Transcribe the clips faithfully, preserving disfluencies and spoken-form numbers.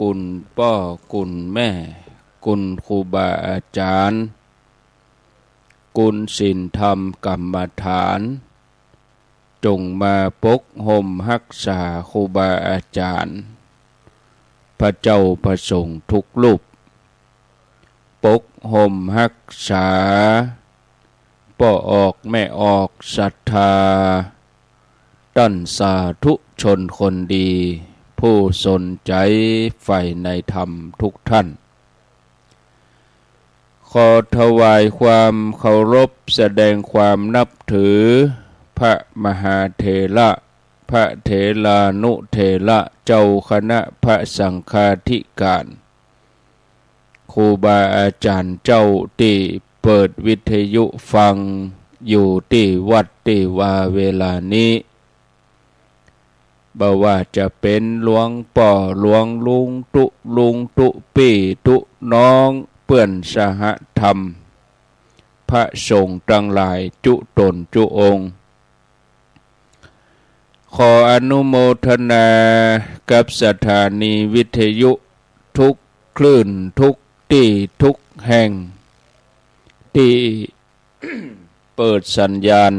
คุณป้อคุณแม่ คุณครูบาอาจ๋ารย์ คุณศีลธรรมกรรมฐาน จงมาปกฮ่มฮักษาครูบาอาจ๋ารย์ พระเจ้าพระสงฆ์ทุกรูป ปกฮ่มฮักษา ป้อออกแม่ออกศรัทธา ต้านสาธุชนคนดี ผู้สนใจ๋ใฝ่ในธรรมทุกท่าน ขอถวายความเคารพแสดงความนับถือ พระมหาเถระ พระเถรานุเถระ เจ้าคณะพระสังฆาธิการ ครูบาอาจ๋ารย์เจ้าตี้เปิดวิทยุฟังอยู่ตี้วัดตี้วาเวลานี้ บ่ว่าจะเป๋นหลวงป้อหลวงลุงตุ๊ลุงตุ๊ปี้ตุ๊น้องเปื้อนสหธรรม พระสงฆ์ตังหลายจุ๊ต๋นจุ๊องค์ ขออนุโมทนากับสถานีวิทยุทุกคลื่นทุกตี้ทุกแห่ง ตี้เปิดสัญญาณ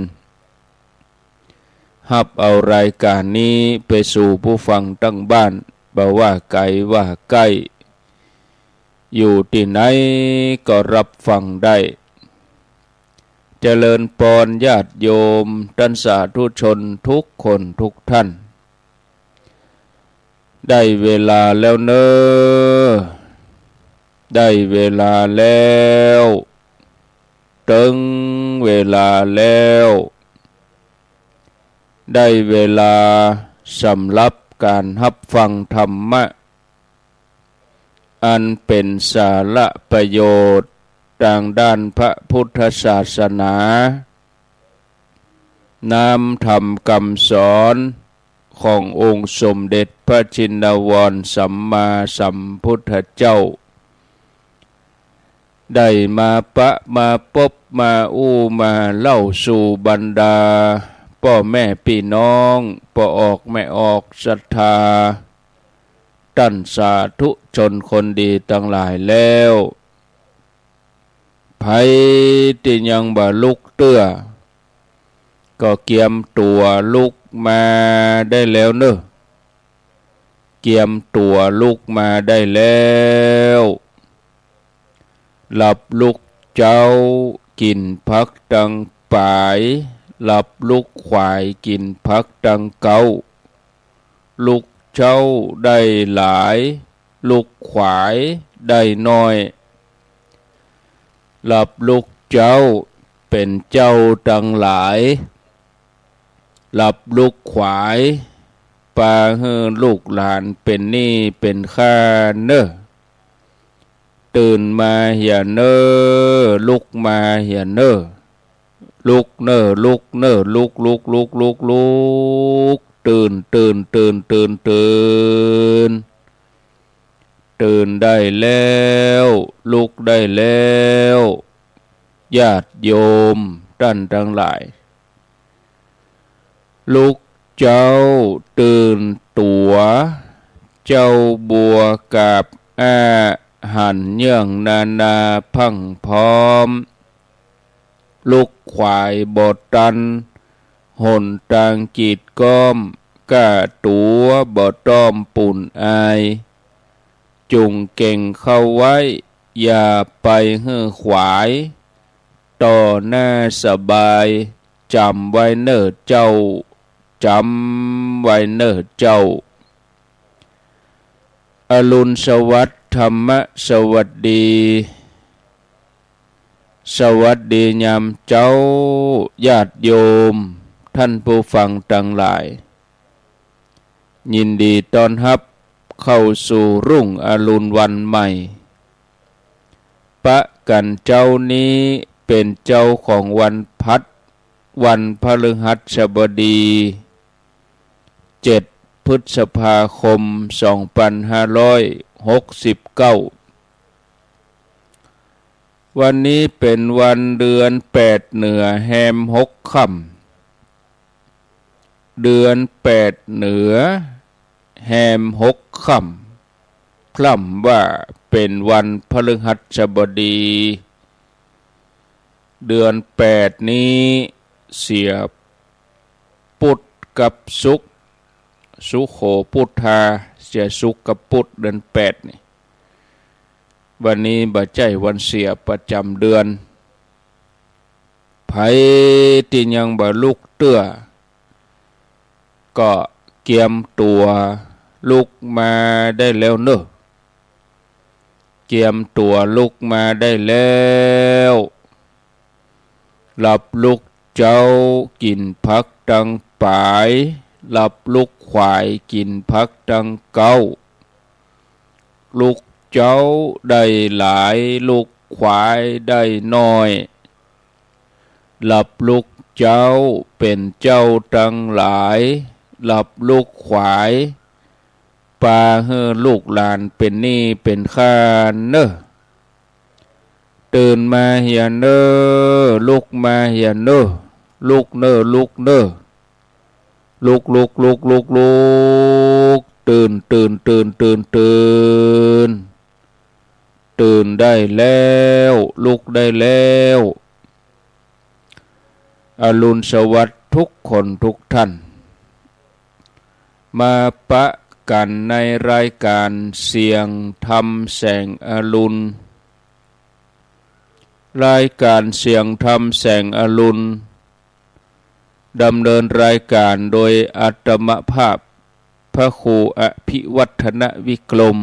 ฮับเอารายการนี้ไปสู่ผู้ฟังตังบ้าน บ่ว่าไก๋ว่าใก้ อยู่ตี้ไหนก็ฮับฟังได้ เจริญปอนญาติโยมต้านสาธุชนทุกคนทุกท่าน ได้เวลาแล้วเน่อ ได้เวลาแล้ว เถิงเวลาแล้ว ได้เวลาสำหรับก๋านฮับฟังธรรมะ อันเป๋นสาระประโยชน์ตางด้านพระพุทธศาสนา น้ำธรรมกำสอนขององค์สมเด็จพระชินวรสัมมาสัมพุทธเจ้า ได้มาปะมาปบมาอู้มาเล่าสู่บรรดาป้อแม่ปี้น้อง ป้อออกแม่ออกศรัทธา ต้านสาธุชนคนดีตังหลายแล้ว ใผตี้ยังบ่ลุกเตื้อ ก็เกียมตั๋วลุกมาได้แล้วเน่อ เกียมตั๋วลุกมาได้แล้ว หลับลุกเจ๊ากิ๋นผักตังป๋าย หลับลุกขวายกิ๋นผักตังเก๊า ลุกเจ๊าได้หลาย ลุกขวายได้น้อย หลับลุกเจ๊าเป๋นเจ้าตังหลาย หลับลุกขวาย ปาหื้อลูกหลานเป๋นหนี้เป๋นค่าเน่อ ตื่นมาเหียเน่อ ลุกมาเหียเน่อ ลุกเน่อ ลุกเน่อ ลุก ลุก ลุก ลุก ลุก ตื่น ตื่น ตื่น ตื่น ตื่น ตื่นได้แล้ว ลุกได้แล้ว ญาติโยมต้านตังหลาย ลุกเจ๊าตื่นตั๋ว เจ๊าบัวกาบอาหารเยื่องนานาพรั่งพร้อม ลุกขวายบ่ตัน หนตางกีดก๊อม ก้าตั๋วบ่ต้อมปูนอาย จุ่งเก่งเข้าไว้ อย่าไปหื้อขวาย ต่อหน้าสบาย จ๋ำไว้เน่อเจ้า จ๋ำไว้เน่อเจ้า อรุณสวัสดิ์ ธรรมะสวัสดี สวัสดียามเจ๊า ญาติโยม ต้านผู้ฟังตังหลาย ยินดีต้อนฮับเข้าสู่รุ่งอรุณวันใหม่ ปะกั๋นเจ๊านี้เป๋นเจ๊าของวันพัด วันพฤหัสบดี เจ็ด พฤษภาคม สองปันห้าร้อยหกสิบเก้า วันนี้เป๋นวันเดือนแปดเหนือแฮมหกค่ำ เดือนแปดเหนือแฮมหกค่ำ กล่ำว่าเป๋นวันพฤหัสบดี เดือนแปดนี้เสียปุธกับศุกร์ สุโขปุธา เสียศุกร์กับปุธ เดือนแปดนี่ วันนี้บ่ใจ้วันเสียประจ๋ำเดือน ใผตี้ยังบ่ลุกเตื้อ ก็เกียมตั๋วลุกมาได้แล้วเน่อ เกียมตั๋วลุกมาได้แล้ว หลับลุกเจ๊ากิ๋นผักตังปาย หลับลุกขวายกิ๋นผักตังเก๊า ลุกเจ๊าได้หลาย ลุกขวายได้น้อย หลับลุกเจ๊าเป๋นเจ้าตังหลาย หลับลุกขวาย ปาหื้อลูกหลานเป๋นหนี้เป๋นค่าเน่อ ตื่นมาเหียเน่อ ลุกมาเหียเน่อ ลุกเน่อ ลุกเน่อ ลุก ลุก ลุก ลุก ลุก ตื่น ตื่น ตื่น ตื่น ตื่น ตื่นได้แล้ว ลุกได้แล้ว อรุณสวัสดิ์ทุกคนทุกท่าน มาปะกั๋นในรายก๋านเสียงธรรมแสงอรุณ รายก๋านเสียงธรรมแสงอรุณ ดำเนินรายก๋านโดยอาตมาภาพ พระครูอภิวัฒนวิกรม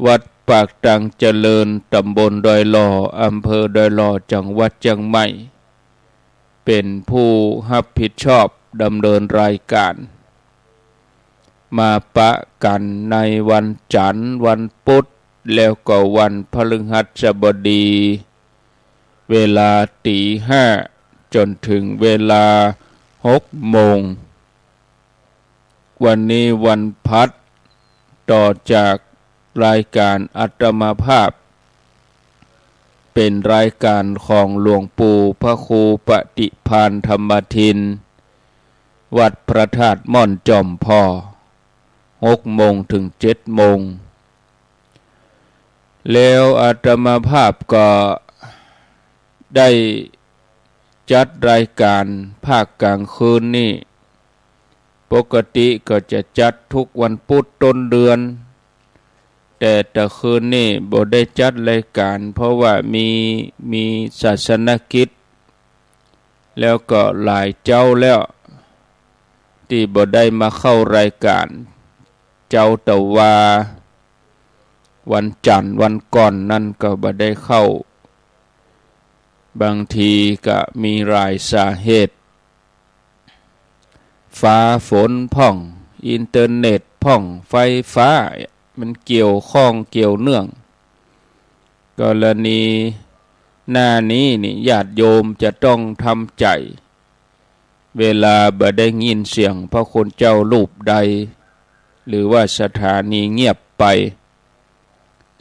วัดปากตางเจริญ ตำบลดอยหล่อ อำเภอดอยหล่อ จังหวัดเจียงใหม่ เป๋นผู้ฮับผิดชอบดำเนินรายก๋าน มาปะกั๋นในวันจั๋นทร์ วันปุธ แล้วก็วันพฤหัสบดี เวลาตี๋ห้าจ๋นเถิงเวลาหกโมง วันนี้วันพัด ต่อจากรายก๋านอาตมาภาพ เป๋นรายก๋านของหลวงปู่พระครูปฏิภาณธรรมทิน วัดพระธาตุม่อนจอมผ่อ หกโมงเถิงเจ็ดโมง แล้วอาตมาภาพก็ได้จัดรายก๋านภาคก๋างคืนนี่ ปกติก็จะจัดทุกวันปุธต้นเดือน แต่ตะคืนนี่บ่ได้จัดรายก๋าน เพราะว่ามี มีศาสนกิจ แล้วก็หลายเจ๊าแล้ว ตี้บ่ได้มาเข้ารายก๋าน เจ้าตะวา วันจั๋นทร์วันก่อนนั้นก็บ่ได้เข้า บางทีก็มีหลายสาเหตุ ฟ้าฝนพ่อง อินเทอร์เน็ตพ่อง ไฟฟ้า มันเกี่ยวข้องเกี่ยวเนื่อง กรณีหน้านี้นี่ญาติโยมจะต้องทำใจ๋ เวลาบ่ได้ยินเสียงพระคุณเจ้ารูปใด หรือว่าสถานีเงียบไป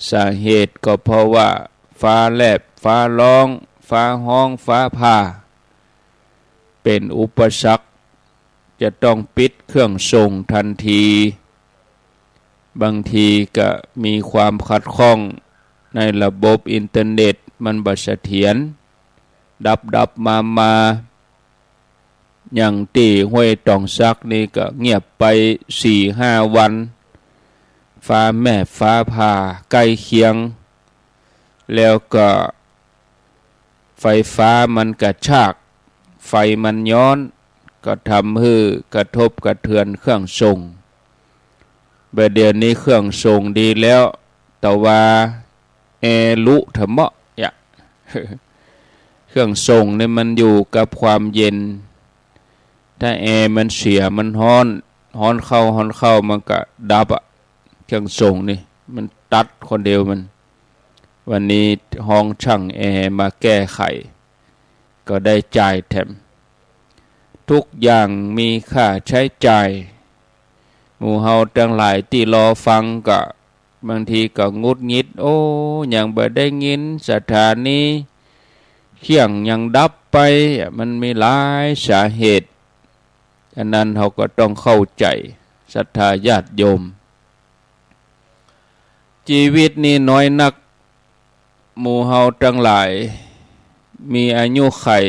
สาเหตุก็เพราะว่าฟ้าแลบ ฟ้าร้อง ฟ้าฮ้อง ฟ้าผ่า เป๋นอุปสรรค จะต้องปิดเครื่องส่งทันที บางทีก็มีความขัดข้องในระบบอินเทอร์เน็ต มันบ่เสถียร ดับๆ มาๆ อย่างตี้ห้วยตองสักนี่ก็เงียบไปสี่ห้าวัน ฟ้าแมบฟ้าผ่าใก้เคียง แล้วก็ไฟฟ้ามันกระชาก ไฟมันย้อน ก็ทำหื้อกระทบกระเทือนเครื่องส่ง บ่าเดี่ยวนี้เครื่องส่งดีแล้ว แต่ว่าแอร์ลุเถาะเมาะยะ เครื่องส่งนี่มันอยู่กับความเย็น ถ้าแอร์มันเสีย มันฮ้อน ฮ้อนเข้า ฮ้อนเข้า มันก็ดับอะ เครื่องส่งนี่ มันตัดคนเดียวมัน วันนี้ฮ้องช่างแอร์มาแก้ไข ก็ได้จ่ายแถม ทุกอย่างมีค่าใช้จ่าย หมู่เฮาตังหลายตี้รอฟังก็ บางทีก็หงุดหงิด โอ้ ยังบ่ได้ยินสถานีเครื่องยังดับไป มันมีหลายสาเหตุ อันนั้นเฮาก็ต้องเข้าใจ๋ ศรัทธาญาติโยม จีวิตนี้น้อยนัก หมู่เฮาตังหลาย มีอายุขัย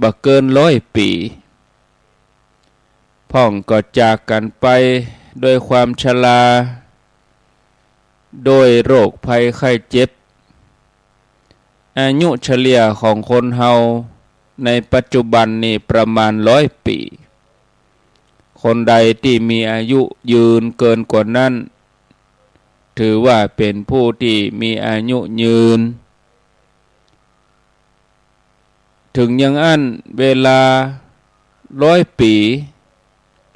บ่เกินร้อยปี๋ พ่องก็จากกั๋นไปโดยความชรา โดยโรคภัยไข้เจ็บ อายุเฉลี่ยของคนเฮาในปัจจุบันนี้ประมาณร้อยปี๋ คนใดตี้มีอายุยืนเกินกว่านั้น ถือว่าเป๋นผู้ตี้มีอายุยืน เถิงอย่างอั้น เวลาร้อยปี๋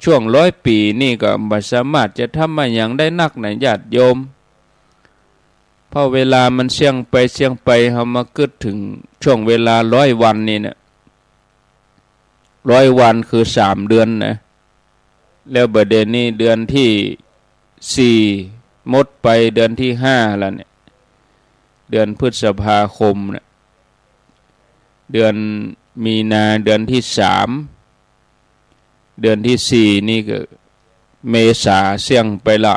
ช่วงร้อยปี๋นี่ก็บ่สามารถจะทำอะหยังได้นักนะญาติโยม เพราะเวลามันเสี้ยงไปเสี้ยงไป เฮามานึกเถิงช่วงเวลาร้อยวันนี่นะ ร้อยวันคือสามเดือนนะ แล้วบ่าเดี่ยวนี้เดือนตี้สี่หมดไป เดือนตี้ห้าแล้วเนี่ย เดือนพฤษภาคมเนี่ย เดือนมีนาเดือนตี้สาม เดือนตี้สี่นี่ก็เมษาเสี้ยงไปละ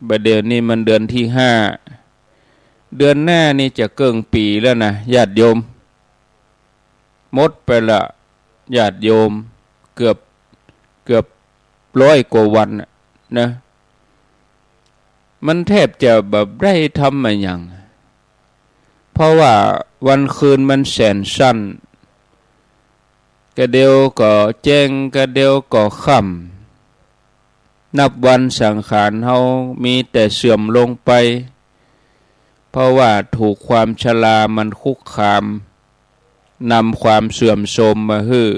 บ่าเดี่ยวนี้มันเดือนตี้ห้า เดือนหน้านี่จะเกิ่งปี๋แล้วนะญาติโยม หมดไปละญาติโยม เกือบ เกือบร้อยกว่าวันน่ะนะ มันแทบจะบ่ได้ทำอะหยัง เพราะว่าวันคืนมันแสนสั้น กะเดี่ยวก็แจ้ง กะเดี่ยวก็ค่ำ นับวันสังขารเฮามีแต่เสื่อมลงไป เพราะว่าถูกความชรามันคุกคาม นำความเสื่อมโทรมมาหื้อ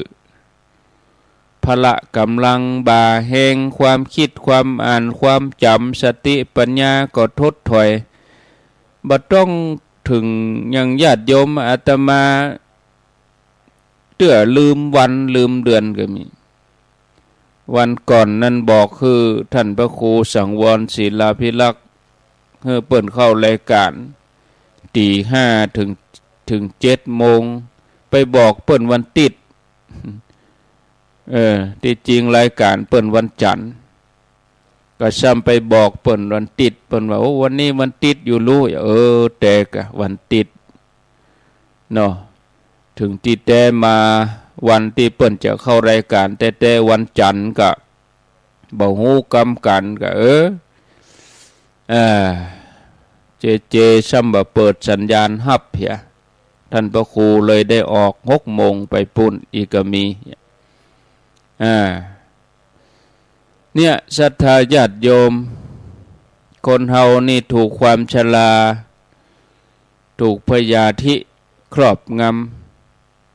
พละก๋ำลังบ่าแฮง ความคิดความอ่านความจ๋ำ สติปัญญาก็ถดถอย บ่ต้องเถิงอย่างญาติโยมอาตมา เตื้อลืมวันลืมเดือนก็มี วันก่อนนั้นบอกหื้อท่านพระครูสังวรศิลาภิรักษ์ หื้อเปิ้นเข้ารายก๋าน ตี๋ห้าเถิง เถิงเจ็ดโมง ไปบอกเปิ้นวันติ๊ด เออ ตี้จริงรายก๋านเปิ้นวันจั๋น ก็ซ้ำไปบอกเปิ้นวันติ๊ด เปิ้นว่า โอ้ วันนี้วันติ๊ดอยู่ลู้ เออ แต่กะวันติ๊ดเนาะ เถิงตี้แต๊มาวันตี้เปิ้นจะเข้ารายก๋านแต๊ๆ วันจั๋นกะบ่ฮู้กำกั๋นกะ เออ เออ เจเจซ้ำบ่เปิดสัญญาณฮับเหีย ท่านพระครูเลยได้ออกหกโมงไปปู๊นอีกก็มี อ่า เนี่ย ศรัทธาญาติโยม คนเฮานี่ถูกความชรา ถูกพยาธิครอบง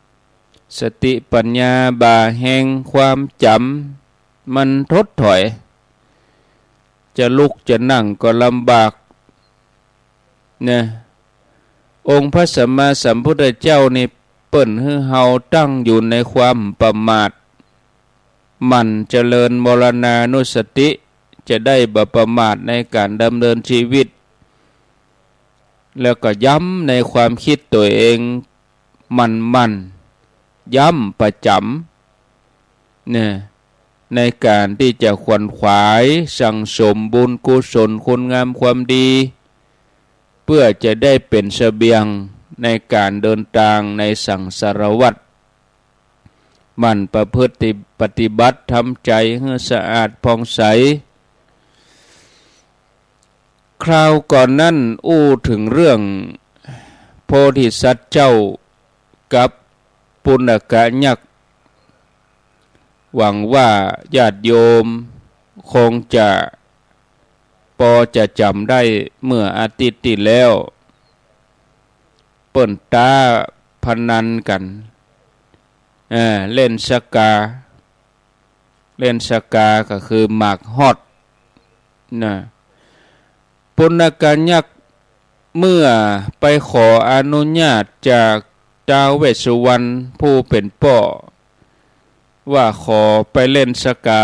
ำ สติปัญญาบ่าแฮง ความจ๋ำมันถดถอย จะลุกจะนั่งก็ลำบาก นะ องค์พระสัมมาสัมพุทธเจ้านี่เปิ้นหื้อเฮาตั้งอยู่ในความประมาท หมั่นเจริญมรณานุสติ จะได้บ่ประมาทในก๋านดำเนินชีวิต แล้วก็ย้ำในความคิดตั๋วเอง หมั่นๆ ย้ำประจ๋ำ เนี่ย ในก๋านตี้จะขวนขวายสั่งสมบุญกุศลคุณงามความดี เปื้อจะได้เป๋นเสบียงในก๋านเดินตางในสังสารวัฏ หมั่นประพฤติปฏิบัติทำใจ๋หื้อสะอาดผ่องใส คราวก่อนนั้นอู้เถิงเรื่องโพธิสัตว์เจ้ากับปุณกยักษ์ หวังว่าญาติโยมคงจะปอจะจ๋ำได้ เมื่ออาทิตย์ตี้แล้ว เปิ้นต๊าพนันกั๋น เอ่อ เล่นสะก๋า เล่นสะก๋าก็คือหมากฮอดนะ ปุณกยักษ์เมื่อไปขออนุญาตจากท้าวเวสสุวรรณผู้เป๋นป้อ ว่าขอไปเล่นสะก๋า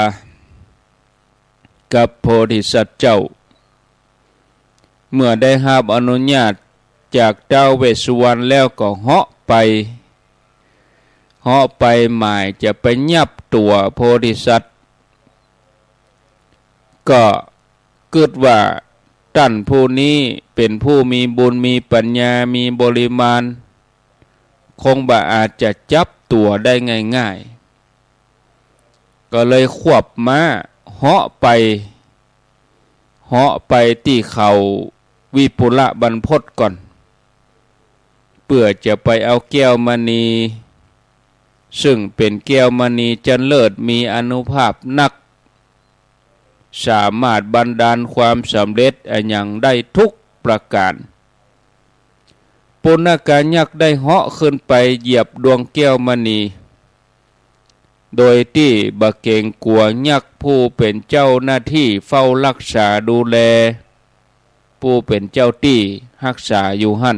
กับโพธิสัตว์เจ้า เมื่อได้ฮับอนุญาตจากท้าวเวสสุวรรณแล้วก็เหาะไป เหาะไปหมายจะไปยับตั๋วโพธิสัตว์ ก็ กึ๊ดว่าต้านผู้นี้เป๋นผู้มีบุญ มีปัญญา มีบริมาณ คงบ่อาจจะจับตั๋วได้ง่ายๆ ก็เลยขวับม้าเหาะไป เหาะไปตี้เขาวิปุละบรรพตก่อน เปื้อจะไปเอาแก้วมณี ซึ่งเป๋นแก้วมณีจั้นเลิศ มีอานุภาพนัก สามารถบันดาลความสำเร็จอะหยังได้ทุกประก๋าน ปุณกยักษ์ได้เหาะขึ้นไปเหยียบดวงแก้วมณี โดยตี้บ่เกรงกั๋วยักษ์ผู้เป๋นเจ้าหน้าตี้เฝ้าฮักษาดูแล ผู้เป๋นเจ้าตี้ฮักษาอยู่หั้น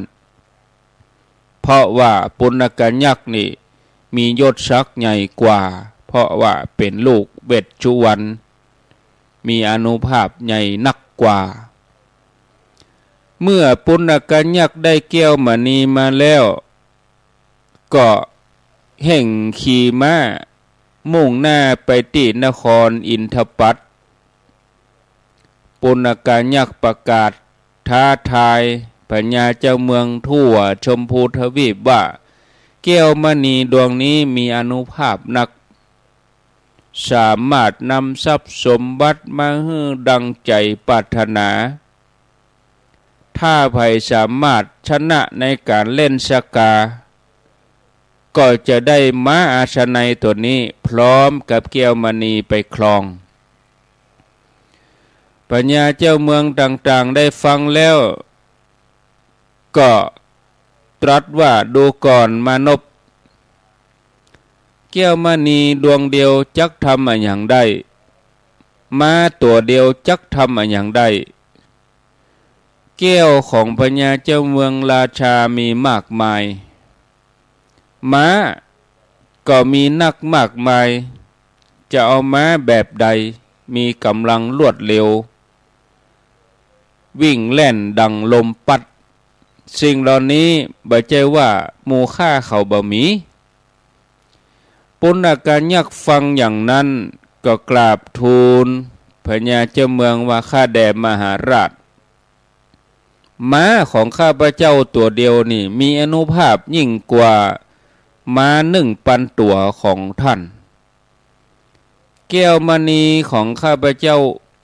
เพราะว่าปุณกยักษ์นี่มียศศักดิ์ใหญ่กว่า เพราะว่าเป๋นลูกเวชสุวรรณ มีอานุภาพใหญ่นักกว่า เมื่อปุณกยักษ์ได้แก้วมณีมาแล้ว ก็เฮ่งขี่ม้ามุ่งหน้าไปตี้นครอินทปัตต ปุณกยักษ์ประกาศท้าทายพญาเจ้าเมืองทั่วชมพูทวีปว่า แก้วมณีดวงนี้มีอานุภาพนัก สามารถนำทรัพย์สมบัติมาหื้อดังใจ๋ปรารถนา ถ้าใผสามารถชนะในก๋านเล่นสกา ก็จะได้ม้าอาชนัยตั๋วนี้พร้อมกับแก้วมณีไปครอง พญาเจ้าเมืองต่างๆ ได้ฟังแล้ว ก็ตรัสว่า ดูก่อนมานพ แก้วมณีดวงเดียวจักทำอะหยังได้ ม้าตั๋วเดียวจักทำอะหยังได้ แก้วของพญาเจ้าเมืองราชามีมากมาย ม้าก็มีนักมากมาย จะเอาม้าแบบใดมีก๋ำลังรวดเร็ว วิ่งแล่นดังลมปั๊ด สิ่งเหล่านี้บ่ใจ้ว่าหมู่ข้าเขาบ่มี ปุณกยักษ์ฟังอย่างนั้นก็กราบทูลพญาเจ้าเมืองว่า ข้าแด่มหาราช ม้าของข้าพเจ้าตั๋วเดียวนี่มีอานุภาพยิ่งกว่าม้าหนึ่งปันตั๋วของท่าน แก้วมณีของข้าพเจ้า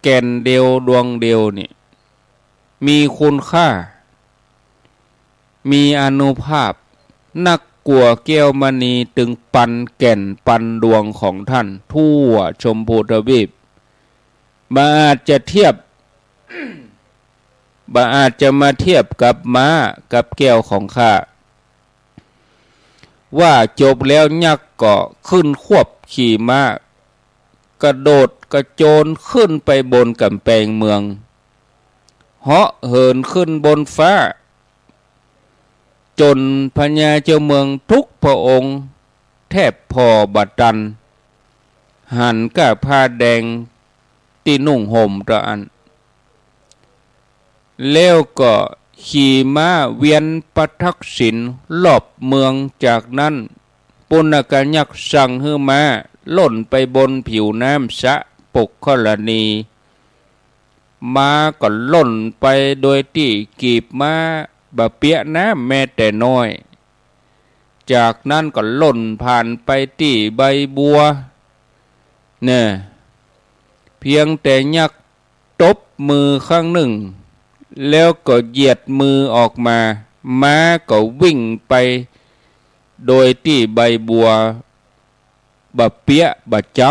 แก่นเดียวดวงเดียวนี่มีคุณค่า มีอานุภาพนักกว่าแก้วมณีตึงปันแก่นปันดวงของท่านทั่วชมพูทวีป บ่อาจจะเทียบ บ่อาจจะมาเทียบกับม้ากับแก้วของข้า ว่าจบแล้วยักษ์ก็ขึ้นควบขี่ม้า กระโดดกระโจนขึ้นไปบนก๋ำแปงเมือง เหาะเหินขึ้นบนฟ้า จ๋นพญาเจ้าเมืองทุกพระองค์แทบผ่อบ่ตัน หันก้าผ้าแดงตี้นุ่งห่มตะอั้น แล้วก็ขี่ม้าเวียนประทักษิณรอบเมือง จากนั้นปุณกยักษ์สั่งหื้อม้าล่นไปบนผิวน้ำสะปุคครณี ม้าก็ล่นไปโดยตี้กีบม้าบ่เปียะน้ำแม้แต่น้อย จากนั้นก็ล่นผ่านไปตี้ใบบัว เนี่ย เพียงแต่ยักษ์ตบมือครั้งหนึ่ง แล้วก็เหยียดมือออกมา ม้าก็วิ่งไปโดยตี้ใบบัวบ่เปียะบ่จ๊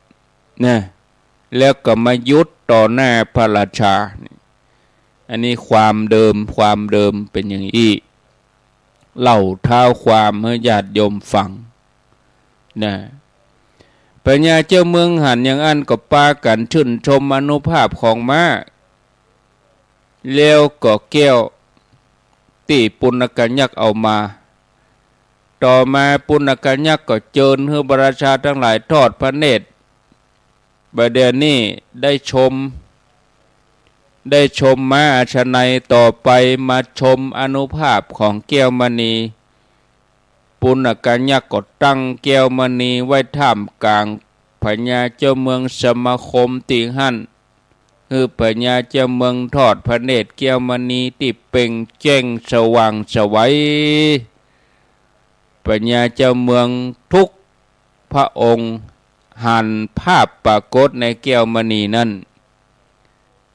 ำ นะ แล้วก็มาหยุดต่อหน้าพระราชา อันนี้ความเดิม ความเดิมเป๋นอย่างอี้ เล่าเท้าความหื้อญาติโยมฟัง นะ พญาเจ้าเมืองหันอย่างอั้นก็ปากั๋นชื่นชมอานุภาพของม้า แล้วก็แก้วตี้ปุณกยักษ์เอามา ต่อมาปุณกยักษ์ก็เจิญหื้อพระราชาตังหลายทอดพระเนตร บ่าเดี่ยวนี้ได้ชม ได้ชมม้าอาชนัย ต่อไปมาชมอานุภาพของแก้วมณี ปุณกยักษ์ก็ตั้งแก้วมณีไว้ท่ามกลางพญาเจ้าเมืองสมาคมตี้หั้น หื้อพญาเจ้าเมืองทอดพระเนตรแก้วมณีตี้เปล่งแจ้งสว่างไสว พญาเจ้าเมืองทุกพระองค์หันภาพปรากฏในแก้วมณีนั้น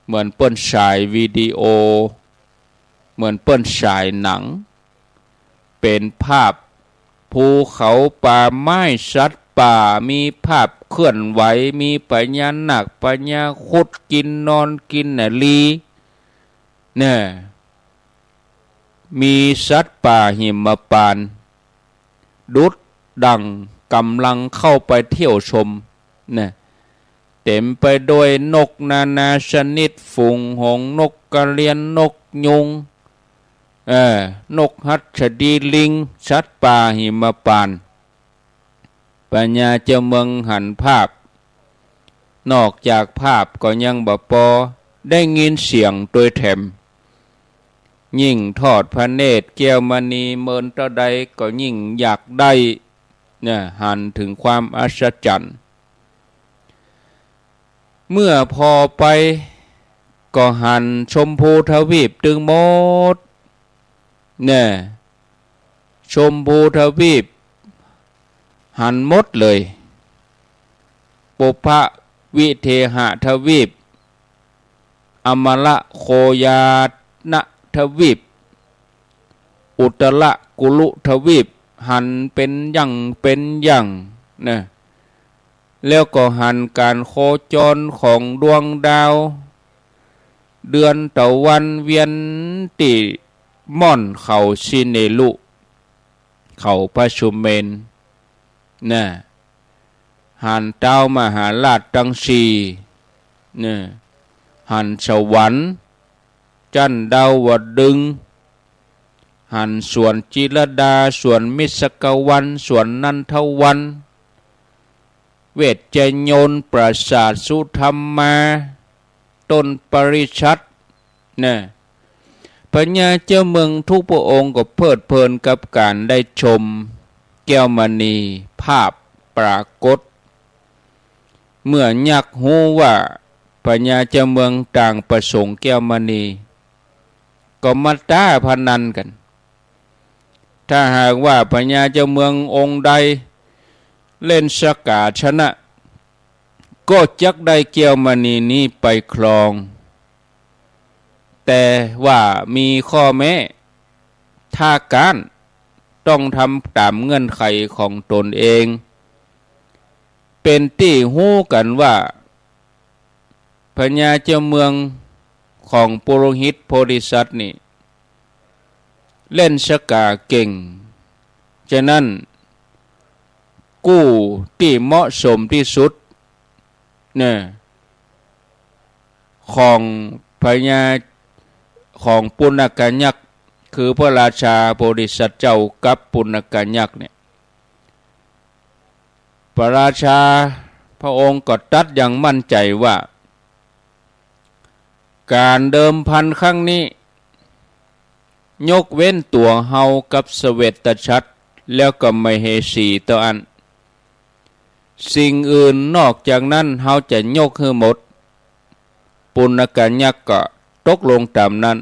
เหมือนเปิ้นฉายวิดีโอ เหมือนเปิ้นฉายหนัง เป๋นภาพภูเขาป่าไม้สัตว์ป่า มีภาพเคลื่อนไหว มีพญานาคพญาครุฑกินนอนกินนาลี เนี่ย มีสัตว์ป่าหิมพานต์ ดุจดั่งก่ำลังเข้าไปเที่ยวชม เนี่ย เต๋มไปด้วยนกนานาชนิด ฝูงหงส์ นกกระเรียน นกยูง เออ นกหัสดีลิง สัตว์ป่าหิมพานต์ พญาเจ้าเมืองหันภาพ นอกจากภาพก็ยังบ่ปอ ได้ยินเสียงตวยแถม ยิ่งทอดพระเนตรแก้วมณีเมินเต้าใดก็ยิ่งอยากได้ เนี่ย หันเถิงความอัศจรรย์ เมื่อผ่อไปก็หันชมพูทวีปตึงหมด เนี่ย ชมพูทวีปหันหมดเลย ปุพพวิเทหทวีป อมลโคยาตนทวีป อุตรกุรุทวีป หันเป๋นอย่างเป๋นอย่าง เนี่ย แล้วก็หันก๋านโคจรของดวงดาว เดือนตะวันเวียนตี้ม่อนเขาสิเนรุ เขาพระสุเมรุ น่ะ หันต๊าวมหาราชตังสี่ น่ะ หันสวรรค์ จั๊นดาวดึงส์ หันสวนจิรดา สวนมิสกวัน สวนนันทวัน เวชยนต์ ปราสาทสุธรรมา ต้นปริชัด น่ะ พญาเจ้าเมืองทุกพระองค์ก็เพลิดเพลินกับก๋านได้ชมแก้วมณีภาพปรากฏ เมื่อยักษ์ฮู้ว่าพญาเจ้าเมืองต่างประสงค์แก้วมณี ก็มาต๊าพนันกั๋น ถ้าหากว่าพญาเจ้าเมืององค์ใดเล่นสกาชนะ ก็จักได้แก้วมณีนี้ไปครอง แต่ว่ามีข้อแม้ ถ้าก๊านต้องทำต๋ามเงื่อนไขของตนเอง เป๋นตี้ฮู้กั๋นว่า พญาเจ้าเมืองของปุโรหิตโพธิสัตว์นี่ เล่นสกาเก่ง ฉะนั้น กู้ตี้เหมาะสมตี้สุด เนี่ย ของพญา ของปุณกยักษ์ คือพระราชาโพธิสัตว์เจ้ากับปุณกยักษ์เนี่ย พระราชาพระองค์ก็ตรัสอย่างมั่นใจ๋ว่า ก๋านเดิมพันครั้งนี้ ยกเว้นตั๋วเฮากับเสวตฉัตร แล้วก็มเหสีเต้าอั้น สิ่งอื่นนอกจากนั้นเฮาจะยกหื้อหมด ปุณกยักษ์ก็ตกลงต๋ามนั้น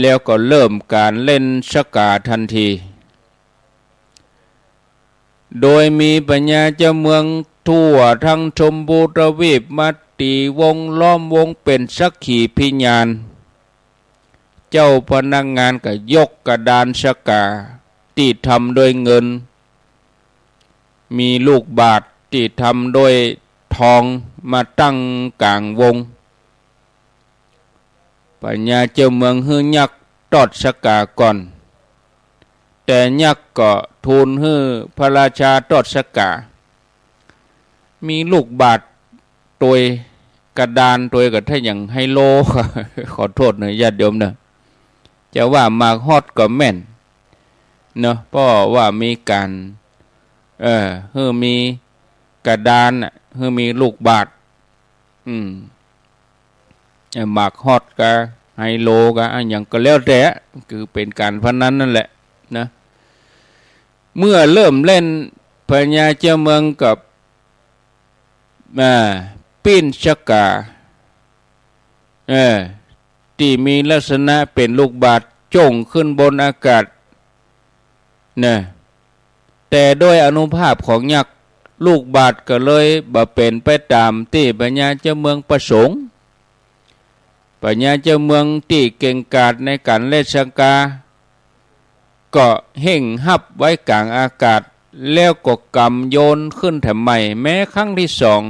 แล้วก็เริ่มก๋านเล่นสกาตันที โดยมีพญาเจ้าเมืองทั่วทั้งชมพูทวีปมาตี๋วงล้อมวงเป๋นสักขีพยาน เจ้าพนักงานก็ยกกระดานสกาตี้ทำด้วยเงิน มีลูกบาศก์ตี้ทำด้วยทองมาตั้งก๋างวง พญาเจ้าเมืองหื้อยักษ์ตอดสกาก่อน แต่ยักษ์ก็ทูลหื้อพระราชาตอดสกา มีลูกบาศก์ตวย กระดานตวยก็ถ้าอย่างไฮโล ขอโทษเนอะญาติโยมเนอะ จะว่าหมากฮอตก็แม่นเนาะ เพราะว่ามีก๋าน เออ หื้อมีกระดานน่ะ หื้อมีลูกบาศก์ อืม เอ่อ หมากฮอตกาไฮโลกาอะหยังก็แล้วแต่ คือเป๋นก๋านพนันนั่นแหละนะ เมื่อเริ่มเล่น พญาเจ้าเมืองก็ อ่า ปิ้นสกา เออ ตี้มีลักษณะเป๋นลูกบาศก์จ้งขึ้นบนอากาศ นะ แต่ด้วยอานุภาพของยักษ์ ลูกบาศก์ก็เลยบ่เป๋นไปต๋ามตี้พญาเจ้าเมืองประสงค์ พญาเจ้าเมืองตี้เก่งกาจในก๋านเล่นสะกา ก็เฮ่งฮับไว้ก๋างอากาศ แล้วก็ก๋ำโยนขึ้นแถมใหม่ แม้ครั้งตี้สอง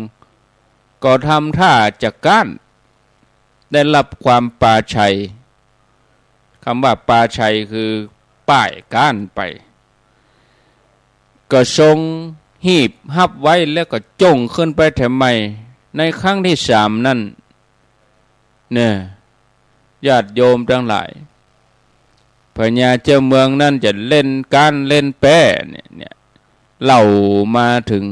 ก็ทำท่าจะก๊าน ได้ฮับความปราชัย กำว่าปราชัยคือป้ายก๊านไป ก็ทรงหีบฮับไว้แล้วก็จ้งขึ้นไปแถมใหม่ ในครั้งตี้สามนั้น เนี่ย ญาติโยมตังหลาย พญาเจ้าเมืองนั้นจะเล่นก๊านเล่นแป๊เนี่ย เนี่ย เล่ามาเถิง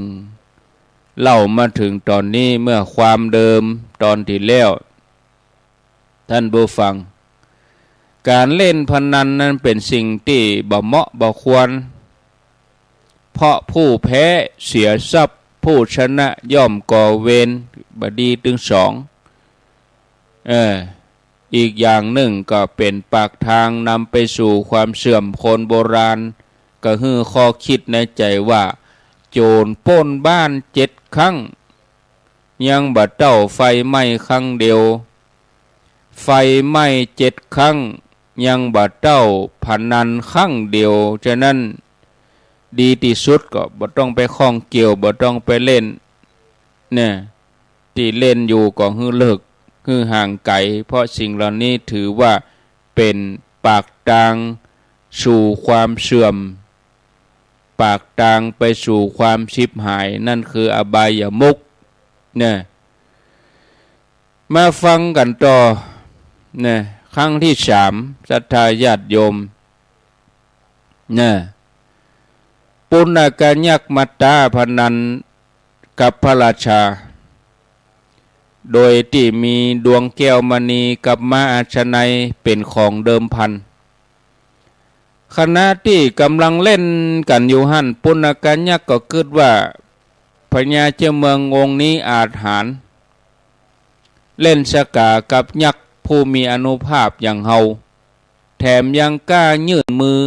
เล่ามาเถิงต๋อนนี้ เมื่อความเดิมต๋อนตี้แล้ว ท่านผู้ฟัง ก๋านเล่นพนันนั้นเป๋นสิ่งตี้บ่เหมาะบ่ควร เพราะผู้แพ้เสียทรัพย์ ผู้ชนะย่อมก่อเวรบ่ดีตึงสอง เออ อีกอย่างนึ่งก็เป๋นปากตางนำไปสู่ความเสื่อม คนโบราณก็หื้อข้อคิดในใจ๋ว่า โจ๋รปล้นบ้านเจ็ดครั้ง ยังบ่เต้าไฟไหม้ครั้งเดียว ไฟไหม้เจ็ดครั้ง ยังบ่เต้าพนันครั้งเดียว ฉะนั้น ดีตี้สุดก็บ่ต้องไปข้องเกี่ยว บ่ต้องไปเล่น เนี่ย ตี้เล่นอยู่ก็หื้อเลิก หื้อห่างไก๋ เพราะสิ่งเหล่านี้ถือว่าเป๋นปากตางสู่ความเสื่อม ปากตางไปสู่ความฉิบหาย นั่นคืออบายมุข เนี่ย มาฟังกั๋นต่อ เนี่ย ครั้งตี้สาม ศรัทธาญาติโยม เนี่ย ปุณณกยักษ์มาท้าพนันกับพระราชา โดยตี้มีดวงแก้วมณีกับม้าอาชนัยเป๋นของเดิมพัน ขณะตี้ก่ำลังเล่นกั๋นอยู่หั้น ปุณณกยักษ์ก็กึ๊ดว่า พญาเจ้าเมืององค์นี้อาจหาญ เล่นสะกากับยักษ์ผู้มีอานุภาพอย่างเฮา แถมยังกล้ายื่นมือ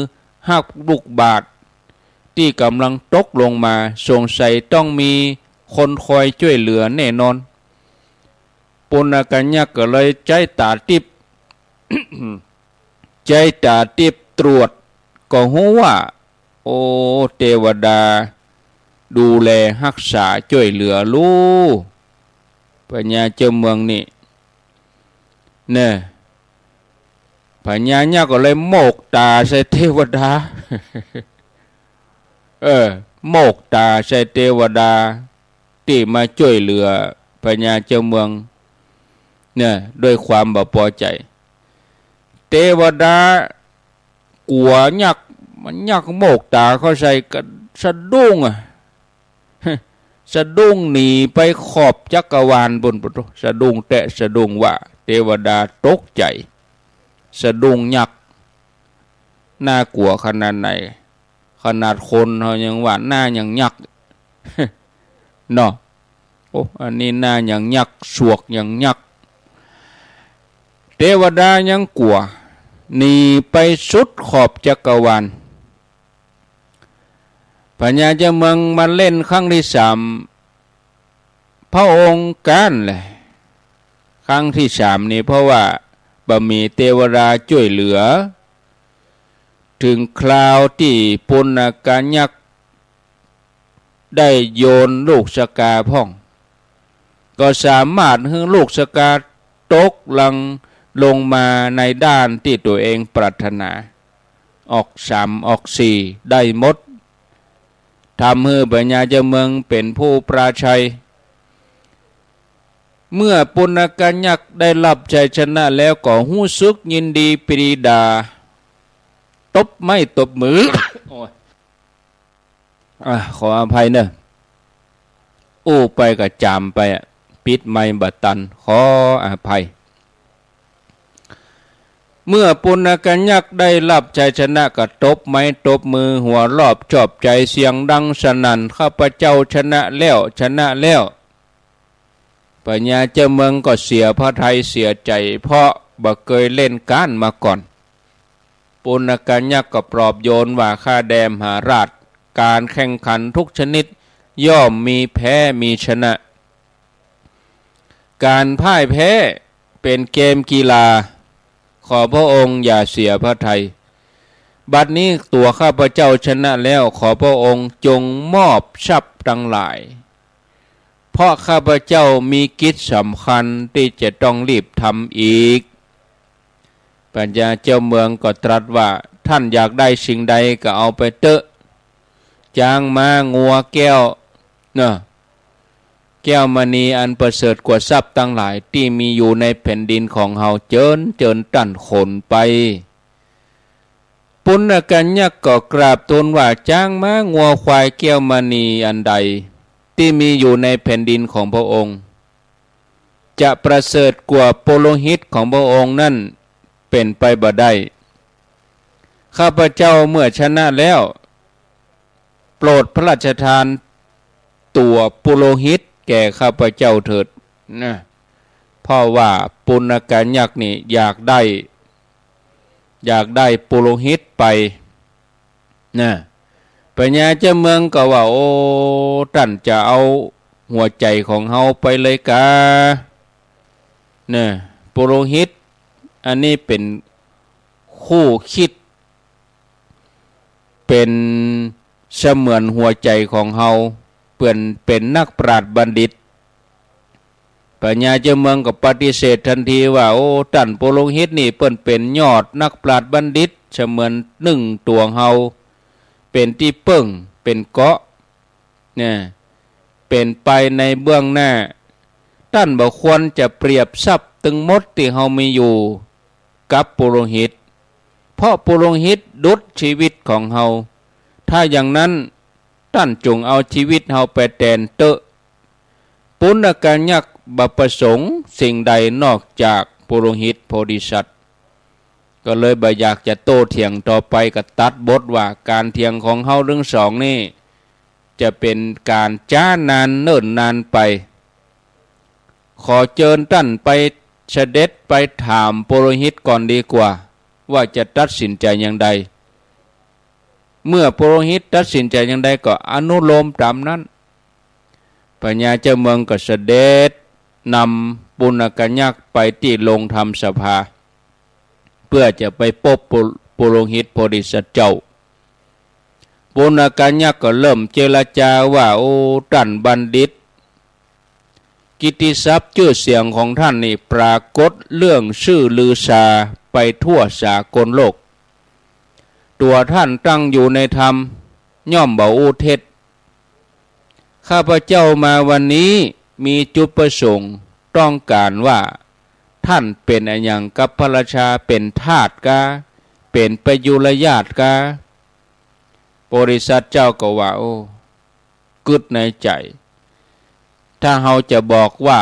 ฮับลูกบาศก์ตี้ก่ำลังตกลงมา สงสัยต้องมีคนคอยจ้วยเหลือแน่นอน ปุณณกยักษ์ก็เลยใจ๊ต๋าติ๊บ ใจ๊ต๋าติ๊บตรวจ ก็ฮู้ว่า โอ้ เตวดาดูแลฮักษาจ้วยเหลือลู พญาเจ้าเมืองนี่ เนี่ย พญายักษ์ก็เลยโมกต๋าใส่เตวดา เออ โมกต๋าใส่เตวดาตี้มาจ้วยเหลือพญาเจ้าเมือง เนี่ย ด้วยความบ่ปอใจ๋ เตวดากั๋วยักษ์ มันยักษ์โมกต๋าเข้าใส่ก็สะดุ้งอะ สะดุ้งหนีไปขอบจักรวาลปู๊น ปู๊น สะดุ้งแต๊สะดุ้งว่า เตวดาตกใจ๋ สะดุ้งยักษ์ น่ากั๋วขนาดไหน ขนาดคนเฮายังว่าหน้ายังยักษ์ เนาะ โอ้ อันนี้หน้ายังยักษ์ สวกยังยักษ์ เตวดายังกั๋ว หนีไปสุดขอบจักรวาล พญาเจ้าเมืองมาเล่นครั้งตี้สาม พระองค์ก๊านแหละ ครั้งตี้สามนี่ เพราะว่าบ่มีเตวดาจ้วยเหลือ เถิงคราวตี้ปุณณกยักษ์ได้โยนลูกสะกาพ่อง ก็สามารถหื้อลูกสะกาตกลังลงมาในด้านตี้ตั๋วเองปรารถนา ออกสามออกสี่ได้หมด ทำหื้อพญาเจ้าเมืองเป๋นผู้ปราชัย เมื่อปุณณกยักษ์ได้ฮับชัยชนะแล้วก็ฮู้สึกยินดีปรีดา ตบไม้ตบมือ โอ้ย อ่ะ ขออภัยเนอะ อู้ไปก็จ๋ามไปอะ ปิดไมค์บ่ตัน ขออภัย เมื่อปุณณกยักษ์ได้ฮับชัยชนะก็ตบไม้ตบมือ หัวเราะชอบใจ๋ เสียงดังสนั่น ข้าพเจ้าชนะแล้ว ชนะแล้ว พญาเจ้าเมืองก็เสียพระทัยเสียใจ๋ เพราะบ่เกยเล่นก๊านมาก่อน ปุณกันยักษ์ก็ปลอบโยนว่า ข้าแด่มหาราช ก๋านแข่งขันทุกชนิดย่อมมีแพ้มีชนะ ก๋านพ่ายแพ้เป๋นเกมกีฬา ขอพระองค์อย่าเสียพระทัย บัดนี้ตั๋วข้าพเจ้าชนะแล้ว ขอพระองค์จงมอบทรัพย์ตังหลาย เพราะข้าพเจ้ามีกิจสำคัญตี้จะต้องรีบทำอีก พญาเจ้าเมืองก็ตรัสว่า ท่านอยากได้สิ่งใดก็เอาไปเต๊อะ จ๊างม้างัวแก้วเนาะ แก้วมณีอันประเสริฐกว่าทรัพย์ตังหลายตี้มีอยู่ในแผ่นดินของเฮา เจิญ เจิญต้านขนไป ปุณกันยักษ์ก็กราบทูลว่า จ๊างม้างัวควายแก้วมณีอันใดตี้มีอยู่ในแผ่นดินของพระองค์ จะประเสริฐกว่าปุโรหิตของพระองค์นั้นเป๋นไปบ่ได้ ข้าพเจ้าเมื่อชนะแล้ว โปรดพระราชทานตั๋วปุโรหิตแก่ข้าพเจ้าเถิดนะ เพราะว่าปุณกันยักษ์นี่อยากได้ อยากได้ปุโรหิตไปนะ พญาเจ้าเมืองก็ว่า โอ้ ต้านจะเอาหัวใจ๋ของเฮาไปเลยกา นะ ปุโรหิตอันนี้เป๋นคู่คิด เป๋นเสมือนหัวใจ๋ของเฮา เปิ้นเป๋นนักปราชญ์บัณฑิต พญาเจ้าเมืองก็ปฏิเสธตันทีว่า โอ้ ต้านปุโรหิตนี่เปิ้นเป๋นยอดนักปราชญ์บัณฑิต เสมือนนึ่งตั๋วเฮา เป๋นตี้เปิ้ง เป๋นเกราะ เนี่ย เป๋นไปในเบื้องหน้า ต้านบ่ควรจะเปรียบทรัพย์ตึงหมดตี้เฮามีอยู่กับปุโรหิต เพราะปุโรหิตดุจชีวิตของเฮา ถ้าอย่างนั้น ต้านจงเอาชีวิตเฮาไปแตนเต๊อะ ปุณกันยักษ์บ่ประสงค์สิ่งใดนอกจากปุโรหิตโพธิสัตว์ ก็เลยบ่อยากจะโต้เถียงต่อไป ก็ตัดบทว่า ก๋านเถียงของเฮาตึงสองนี่ จะเป๋นก๋านจ๊านานเนิ่นนานไป ขอเจิญต้านไปเสด็จไปถามปุโรหิตก่อนดีกว่า ว่าจะตัดสินใจ๋อย่างใด เมื่อปุโรหิตตัดสินใจ๋อย่างใดก็อนุโลมต๋ามนั้น พญาเจ้าเมืองก็เสด็จนำปุณกันยักษ์ไปตี้โฮงธรรมสภา เปื้อจะไปปบปุ ปุโรหิตโพธิสัตว์เจ้า ปุณกันยักษ์ก็เริ่มเจรจาว่า โอ้ ต้านบัณฑิต กิตติศัพท์จื้อเสียงของต้านนี่ปรากฏเลื่องชื่อลือชาไปทั่วสากลโลก ตั๋วต้านตั้งอยู่ในธรรม ย่อมบ่อู้เท็จ ข้าพเจ้ามาวันนี้มีจุดประสงค์ต้องก๋านว่า ต้านเป๋นอะหยังกับพระราชา เป๋นทาสกา เป๋นประยุรญาติกา โพธิสัตว์เจ้าก็ว่า โอ้ กึ๊ดในใจ๋ ถ้าเฮาจะบอกว่า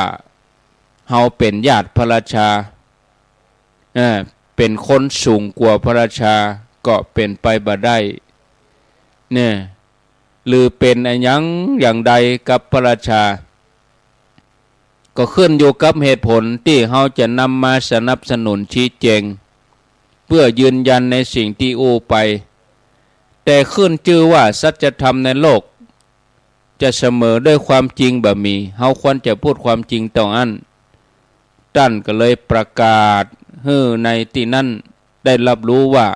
เฮาเป๋นญาติพระราชา เอ่อ เป๋นคนสูงกว่าพระราชา ก็เป๋นไปบ่ได้ เนี่ย หรือเป๋นอะหยังอย่างใดกับพระราชา ก็ขึ้นอยู่กับเหตุผลตี้เฮาจะนำมาสนับสนุนชี้แจ๋ง เปื้อยืนยันในสิ่งตี้อู้ไป แต่ขึ้นจื้อว่าสัจธรรมในโลก จะเสมอด้วยความจริงบ่มี เฮาควรจะพูดความจริงเต้าอั้น ต้านก็เลยประกาศหื้อในตี้นั้นได้ฮับฮู้ว่า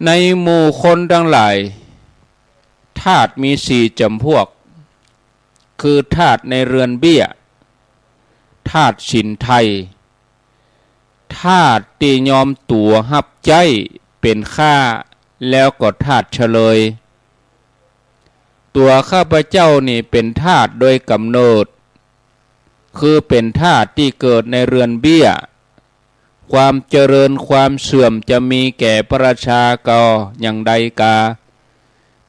ในหมู่คนตังหลาย ทาสมีสี่จ๋ำพวก คือทาสในเรือนเบี้ย ทาสสินไทย ทาสตี้ยอมตั๋วฮับใจ๊เป๋นข้า แล้วก็ทาสเฉลย ตั๋วข้าพเจ้านี่เป๋นทาสโดยก๋ำเนิด คือเป๋นทาสตี้เกิดในเรือนเบี้ย ความเจริญความเสื่อมจะมีแก่พระราชาก็อย่างใดกา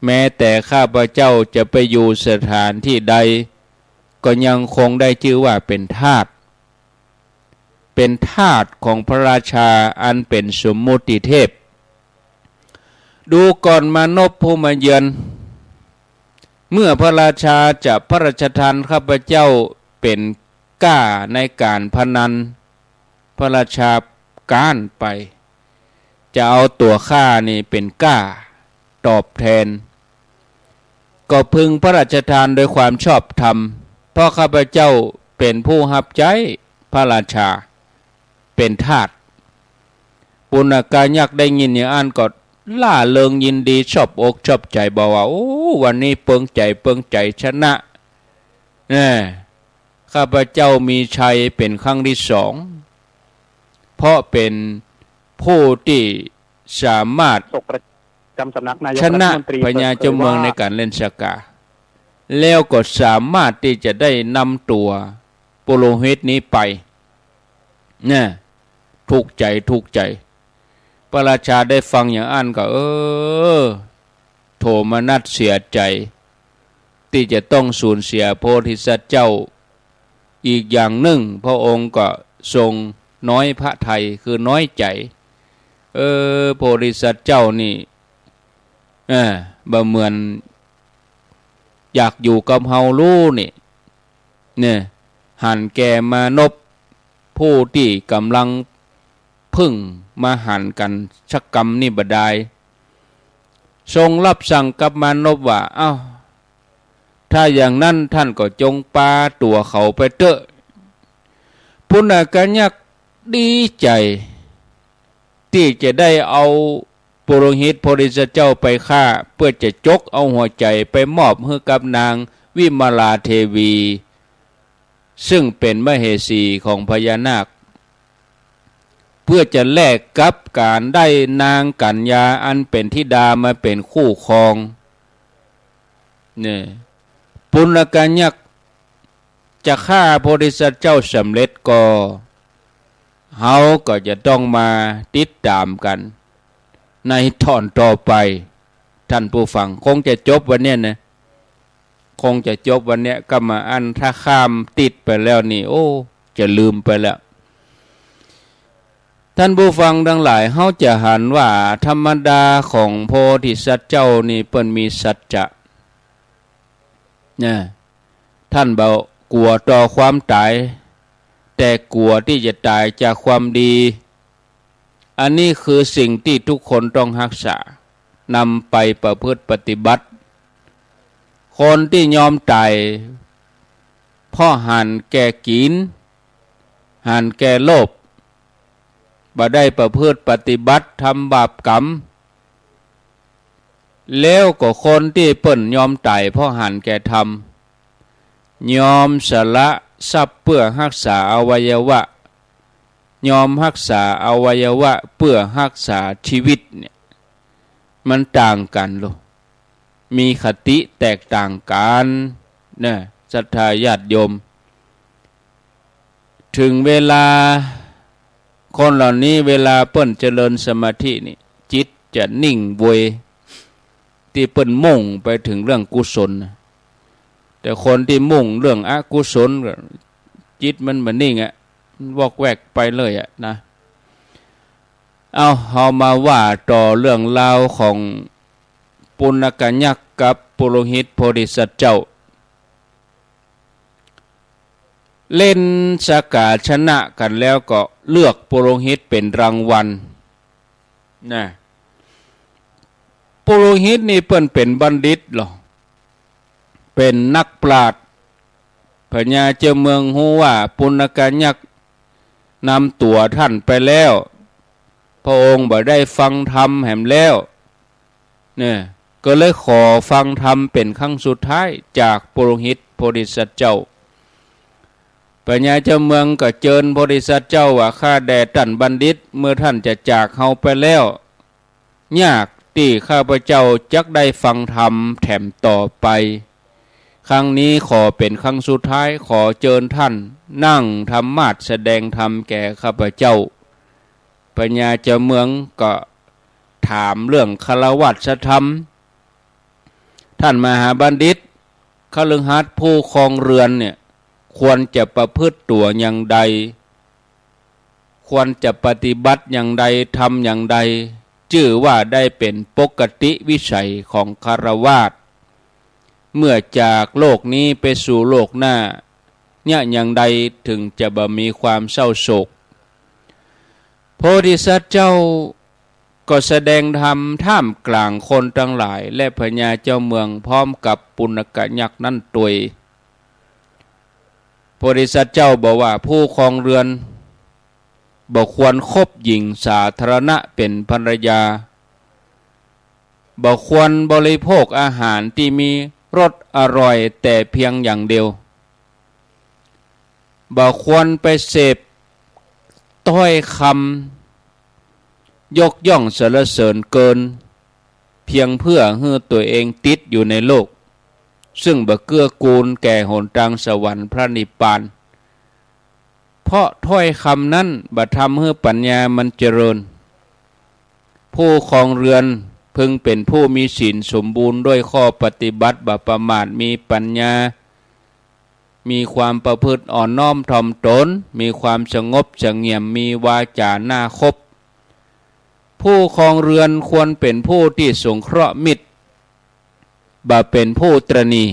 แม้แต่ข้าพเจ้าจะไปอยู่สถานที่ใด ก็ยังคงได้จื้อว่าเป๋นทาส เป๋นทาสของพระราชาอันเป๋นสมมุติเทพ ดูก่อนมานพผู้มาเยือน เมื่อพระราชาจะพระราชทานข้าพเจ้า เป๋นก้าในก๋านพนัน พระราชาก๊านไป จะเอาตั๋วข้านี่เป๋นก้าตอบแทน ก็พึงพระราชทานโดยความชอบธรรม เพราะข้าพเจ้าเป๋นผู้ฮับใจ๊พระราชา เป๋นทาส ปุณกายักษ์ได้ยินอย่างอั้นก็ร่าเริงยินดีชอบอกชอบใจ๋ บอกว่า โอ้ วันนี้เปิงใจ๋ เปิงใจ๋ ชนะ แน่ ข้าพเจ้ามีชัยเป๋นครั้งที่สอง เพราะเป๋นผู้ตี้สามารถ โฆษกประจ๋ำสำนักนายก ชนะ รัฐมนตรี พญาเจ้าเมือง เปิดเผยว่า ในก๋านเล่นสะก๋า แล้วก็สามารถตี้จะได้นำตั๋วปุโรหิตนี้ไป เนี่ย ถูกใจ๋ ถูกใจ๋ พระราชาได้ฟังอย่างอั้นก็ เออ โทมนัสเสียใจ๋ ตี้จะต้องสูญเสียโพธิสัตว์เจ้า อีกอย่างนึ่ง พระองค์ก็ทรงน้อยพระทัย คือน้อยใจ๋ เออ โพธิสัตว์เจ้านี่ เออ บ่เหมือนอยากอยู่กับเฮาลู้นี่ เนี่ย หันแก่มานพผู้ตี้ก่ำลังเพิ่งมาหันกั๋นสักกำนี่บ่ดาย ทรงรับสั่งกับมานพว่า เอ้า ถ้าอย่างนั้นท่านก็จงปาตั๋วเขาไปเต๊อะ ปุณกายักษ์ดีใจ๋ ตี้จะได้เอาปุโรหิตโพธิสัตว์เจ้าไปฆ่า เปื้อจะจกเอาหัวใจ๋ไปมอบหื้อกับนางวิมลาเทวี ซึ่งเป๋นมเหสีของพญานาค เปื้อจะแลกกับก๋านได้นางกัญญาอันเป๋นธิดามาเป๋นคู่ครอง เนี่ย ปุณกายักษ์จะฆ่าโพธิสัตว์เจ้าสำเร็จก็ เฮาก็จะต้องมาติดต๋ามกั๋น ในต๋อนต่อไป ท่านผู้ฟัง คงจะจบวันเนี้ยนะ คงจะจบวันเนี้ย กำมาอั้นถ้าข้ามติดไปแล้วนี่ โอ้ จะลืมไปแล้ว ท่านผู้ฟังตังหลาย เฮาจะหันว่าธรรมดาของโพธิสัตว์เจ้านี่เปิ้นมีสัจจะ นะ ท่านบ่กั๋วต่อความต๋าย แต่กั๋วตี้จะต๋ายจากความดี อันนี้คือสิ่งตี้ทุกคนต้องฮักษา นำไปประพฤติปฏิบัติ คนตี้ยอมต๋าย เพราะหันแก่กิ๋น หันแก่โลภ บ่ได้ประพฤติปฏิบัติทำบาปกรรม แล้วก็คนตี้เปิ้นยอมต๋ายเพราะหันแก่ธรรม ยอมสละทรัพย์เปื้อฮักษาอวัยวะ ยอมฮักษาอวัยวะเปื้อฮักษาชีวิตเนี่ย มันต่างกั๋นโล มีคติแตกต่างกั๋นนะ ศรัทธาญาติโยม ถึงเวลา คนเหล่านี้เวลาเปิ้นเจริญสมาธินี่ จิตจะนิ่งเวย ตี้เปิ้นมุ่งไปถึงเรื่องกุศลนะ แต่คนตี้มุ่งเรื่องอกุศล จิตมันบ่นิ่งอะ มันวอกแวกไปเลยอะนะ เอา เฮามาว่าต่อเรื่องราวของปุณกายักษ์กับปุโรหิตโพธิสัตว์เจ้า เล่นสะก๋าชนะกั๋นแล้วก็เลือกปุโรหิตเป๋นรางวัล นะ ปุโรหิตนี่เปิ้นเป๋นบัณฑิตลอ เป๋นนักปราชญ์ พญาเจ้าเมืองฮู้ว่าปุณกายักษ์นำตั๋วท่านไปแล้ว พระองค์บ่ได้ฟังธรรมแหมแล้ว เนี่ย ก็เลยขอฟังธรรมเป๋นครั้งสุดท้ายจากปุโรหิตโพธิสัตว์เจ้า พญาเจ้าเมืองก็เจิญโพธิสัตว์เจ้าว่า ข้าแต่ต้านบัณฑิต เมื่อท่านจะจากเฮาไปแล้ว ยากตี้ข้าพเจ้าจักได้ฟังธรรมแถมต่อไป ครั้งนี้ขอเป๋นครั้งสุดท้าย ขอเจิญท่านนั่งธรรมาสน์แสดงธรรมแก่ข้าพเจ้า พญาเจ้าเมืองก็ถามเรื่องฆราวาสธรรม ท่านมหาบัณฑิต คฤหัสถ์ผู้ครองเรือนเนี่ย ควรจะประพฤติตั๋วอย่างใด ควรจะปฏิบัติอย่างใด ทำอย่างใด จื้อว่าได้เป๋นปกติวิสัยของฆราวาส เมื่อจากโลกนี้ไปสู่โลกหน้า เยียะอย่างใดเถิงจะบ่มีความเศร้าโศก โพธิสัตว์เจ้าก็แสดงธรรมท่ามกลางคนตังหลาย และพญาเจ้าเมืองพร้อมกับปุณกยักษ์นั้นตวย โพธิสัตว์เจ้าบอกว่าผู้ครองเรือนบ่ควรคบหญิงสาธารณะเป๋นภรรยา บ่ควรบริโภคอาหารตี้มีรสอร่อยแต่เพียงอย่างเดียว บ่ควรไปเสพถ้อยคำยกย่องสรรเสริญเกิน เพียงเพื่อหื้อตั๋วเองติดอยู่ในโลก ซึ่งบ่เกื้อกูลแก่หนตางสวรรค์พระนิพพาน เพราะถ้อยคำนั้นบ่ทำหื้อปัญญามันเจริญ ผู้ครองเรือนพึงเป๋นผู้มีศีลสมบูรณ์ด้วยข้อปฏิบัติ บ่ประมาท มีปัญญา มีความประพฤติอ่อนน้อมถ่อมตน มีความสงบเสงี่ยม มีวาจาน่าคบ ผู้ครองเรือนควรเป๋นผู้ตี้สงเคราะห์มิตร บ่เป๋นผู้ตระหนี่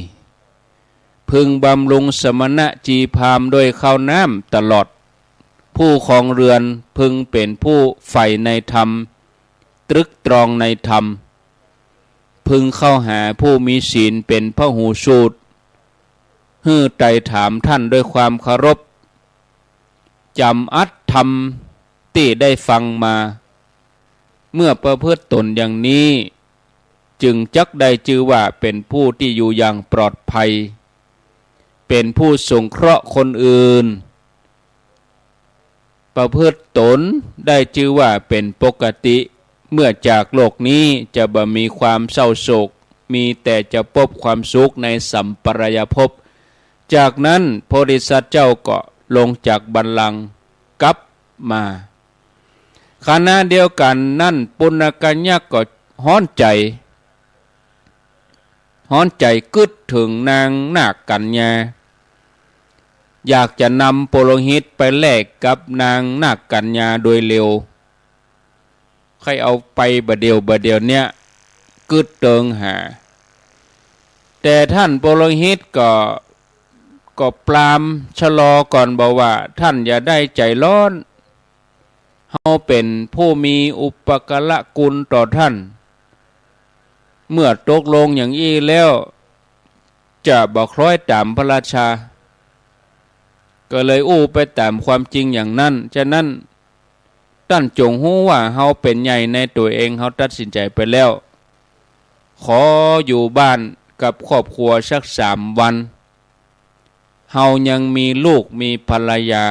พึงบำรุงสมณะจีพราหมณ์ด้วยข้าวน้ำตลอด ผู้ครองเรือนพึงเป๋นผู้ใฝ่ในธรรม ตรึกตรองในธรรม พึงเข้าหาผู้มีศีลเป๋นพหูสูต หื้อไต่ถามต้านด้วยความเคารพ จ๋ำอัดธรรมตี้ได้ฟังมา เมื่อประพฤติตนอย่างนี้ จึงจักได้จื้อว่าเป๋นผู้ตี้อยู่อย่างปลอดภัย เป๋นผู้สงเคราะห์คนอื่น ประพฤติตนได้จื้อว่าเป๋นปกติ เมื่อจากโลกนี้จะบ่มีความเศร้าโศก มีแต่จะพบความสุขในสัมปรายภพ จากนั้นโพธิสัตว์เจ้าก็ลงจากบัลลังก์กลับมา ขณะเดียวกั๋นนั้นปุณกยักษ์ก็ฮ้อนใจ๋ ฮ้อนใจ๋กึ๊ดเถิงนางนาคกัญญา อยากจะนำปุโรหิตไปแลกกับนางนาคกัญญาโดยเร็ว ใค่เอาไปบ่าเดี่ยวบ่าเดี่ยวเนี้ย กึ๊ดเถิงหา แต่ต้านปุโรหิตก็ ก็ปรามชะลอก่อน บอกว่า ต้านอย่าได้ใจ๋ฮ้อน เฮาเป๋นผู้มีอุปการะคุณต่อต้าน เมื่อตกลงอย่างอี้แล้ว จะบ่คล้อยต๋ามพระราชา ก็เลยอู้ไปต๋ามความจริงอย่างนั้น ฉะนั้น ต้านจงฮู้ว่าเฮาเป๋นใหญ่ในตั๋วเอง เฮาตัดสินใจ๋ไปแล้ว ขออยู่บ้านกับครอบครัวสักสามวัน เฮายังมีลูกมีภรรยา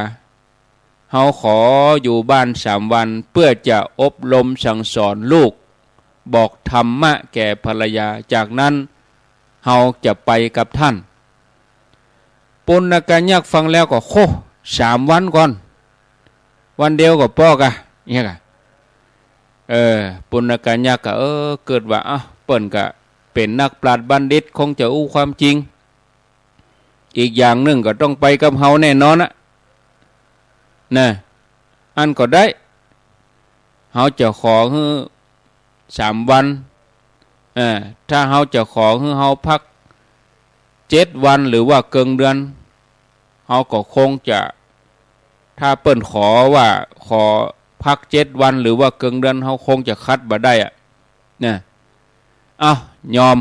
เฮาขออยู่บ้านสามวัน เพื่อจะอบรมสั่งสอนลูก บอกธรรมะแก่ภรรยา จากนั้นเฮาจะไปกับต้าน ปุณกยักษ์ฟังแล้วก็ โค่ สามวันก่อน วันเดียวก็ปอก่ะ เนี่ยก่ะ เออ ปุณกยักษ์ก็ เออ กึ๊ดว่า อ้าว เปิ้นก็เป๋นนักปราชญ์บัณฑิต คงจะอู้ความจริง อีกอย่างนึ่งก็ต้องไปกับเฮาแน่นอนอะ นะ อั้นก็ได้ เฮาจะขอหื้อสามวัน เออ ถ้าเฮาจะขอหื้อเฮาพักเจ็ดวันหรือว่าเกิ่งเดือน เฮาก็คงจะ ถ้าเปิ้นขอว่าขอพักเจ็ดวันหรือว่าเกิ่งเดือน เฮาคงจะขัดบ่ได้อะ นะ เอ้า ยอม